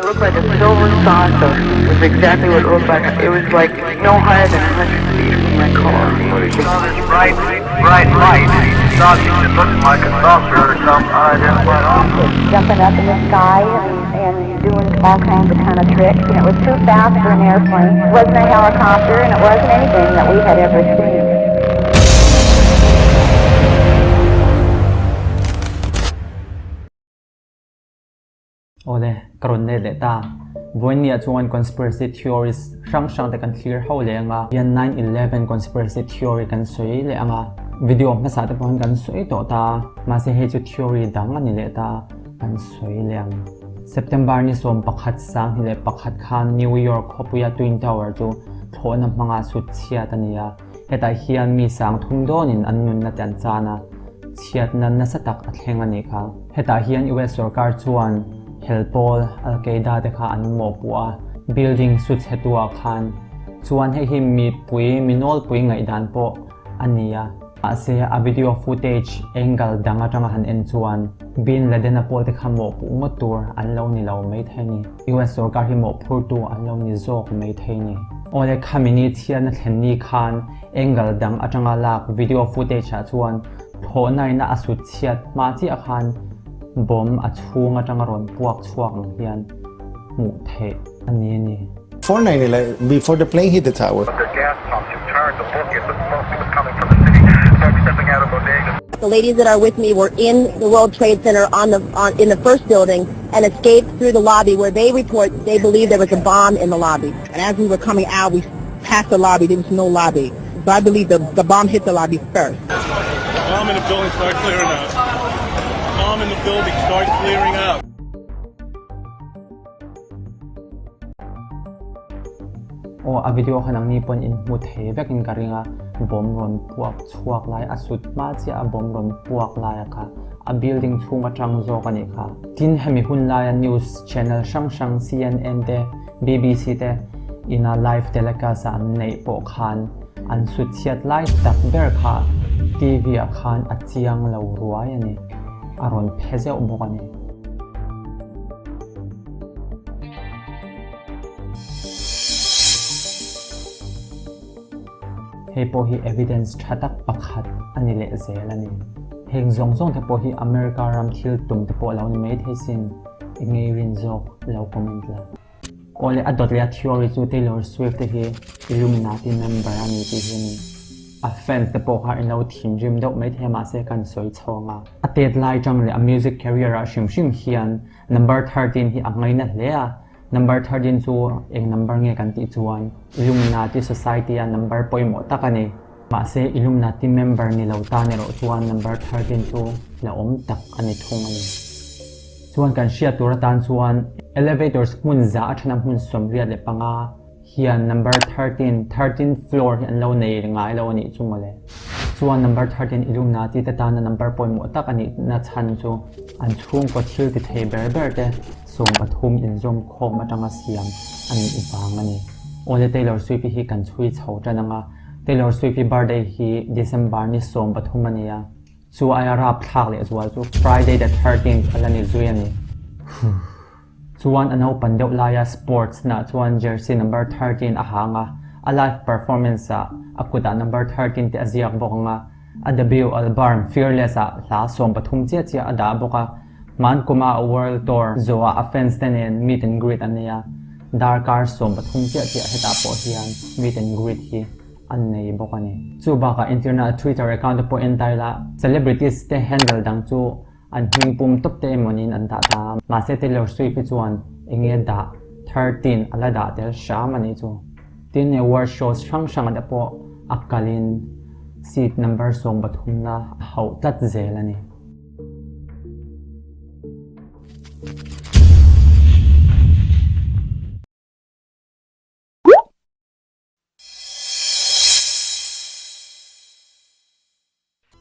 It looked like a silver saucer. It was exactly what it looked like. It was like no higher than 100 feet from my car. Saw this bright, bright light, object that looked like a saucer or some unidentified object. Jumping up in the sky and, and doing all kinds of kind of tricks. And it was too fast for an airplane. It wasn't a helicopter, and it wasn't anything that we had ever seen. Awle, ka rawn let leh ta. Vawiinniah chuan conspiracy theories hrang hrang te kan thlir ho leh ang a, hian 9/11 conspiracy theory kan sawi leh ang a, video hmasa te pawh hian kan sawi tawh ta, mahse hei chu theory dang a ni leh ta, kan sawi leh ang. September ni 11, 2001 khan New York khawpuia Twin Tower chu thlawhna hmanga sut chhiat a ni a, hetah hian mi 3000 dawnin an nunna te an chan a, chhiatna nasa tak a thleng a nih kha. Hetah hian US sorkar chuan hel pawl Al Qaeda te kha an mawhpuh a, building su chhe tu ah khan chuan hei hi mipui mi nawlpui ngaihdan pawh a ni a, mahse a video footage angle dang atanga han en chuan Bin Laden-a pawl te kha mawhpuh ngawt tur an lo ni lo maithei a ni. US sorkar hi mawhphurtu an lo ni zawk maithei a ni. Awle khami ni chhiatna thlen ni khan angle dang atanga lak video footage ah chuan thlawhnaina a sut chhiat hma chiah khan bomb a chhung atanga rawn puak chhuak ang hian hmuh theih a ni a ni. Before 9/11, before the plane hit the tower. The gas pumps you turned to look at the smoke that was coming from the city. Folks stepping out of bodegas. The ladies that are with me were in the World Trade Center on the on, in the first building and escaped through the lobby where they report they believe there was a bomb in the lobby. And as we were coming out, we passed the lobby. There was no lobby. So I believe the, the bomb hit the lobby first. Bomb in the building, start clearing out. Bomb in the building, start clearing out. Aw a video kha nangni pawn in hmu thei vekin ka ring a, bomb rawn puak chhuak lai a sut hma chiah a bomb rawn puak lai a kha a building chhung atang zawk a nih kha. Tin hemi hun laia news channel hrang hrang CNN te BBC te ina live telecast a an neih pawh khan an sut chhiat lai tak ber kha TV ah khan a chiang lo ruai a ni, a rawn phe zeuh bawk a ni. Hei pawh hi evidence tha tak pakhat a ni leh zel a ni. Heng zawng zawng te pawh hi America ram thil tum te pawh a lo ni mai thei sin, i ngei rin zawk lo comment la. Aw le a dawt leh a theory chu Taylor Swift te hi Illuminati member a ni tih hi a ni. A fans te pawh kha in lo thinrim deuh mai thei a mahse kan sawi chhawng a. A tet lai tang leh a music career ah hrim hrim hian number 13 hi a ngaina hle a, number 13 chu eng number nge kan tih chuan Illuminati society a number pawimawh tak a ni. Mahse Illuminati member ni lo tan erawh chuan number 13 chu la awm tak a ni thung a ni. Chuan kan hriat tur atan chuan elevators hmun za a thana hmun 85 hian number 13, 13 floor hi an lo nei ngai lo a nih chu mawle. Chuan number 13 Illuminati te tana number pawimawh tak a nih na chhan chu an chhungkaw thil ti thei ber ber te 13 inzawm khawm atanga siam a nih vang a ni. Awle Taylor Swift hi kan chhui chho tan ang a, Taylor Swift i birthday hi December ni 13 a ni a, chu aia rap thlak leh zual chu Friday the 13th a la ni zui a ni. Chuan a naupan deuh laia sports nah chuan jersey number 13 a hang a, a live performance ah a kutah number 13 te a ziak bawk ang a, a debut album Fearless ah hla 13 chiah chiah a dah bawk a, hman kuma a world tour zawhah a fans te nen meet and greet an nei a, darkar 13 chiah chiah hetah pawh hian meet and greet hi an nei bawk a ni. Chu bakah internet Twitter account te pawh en ta ila celebrities te handle dang chu an hming pum tawp te emawnin an dah ta a, mahse Taylor Swift hi chuan eng nge dah 13 a la dah tel hram a nih chu. Tin award shows hrang hrang ah te pawh a kalin seat number 13 na a hauh tlat zel a ni.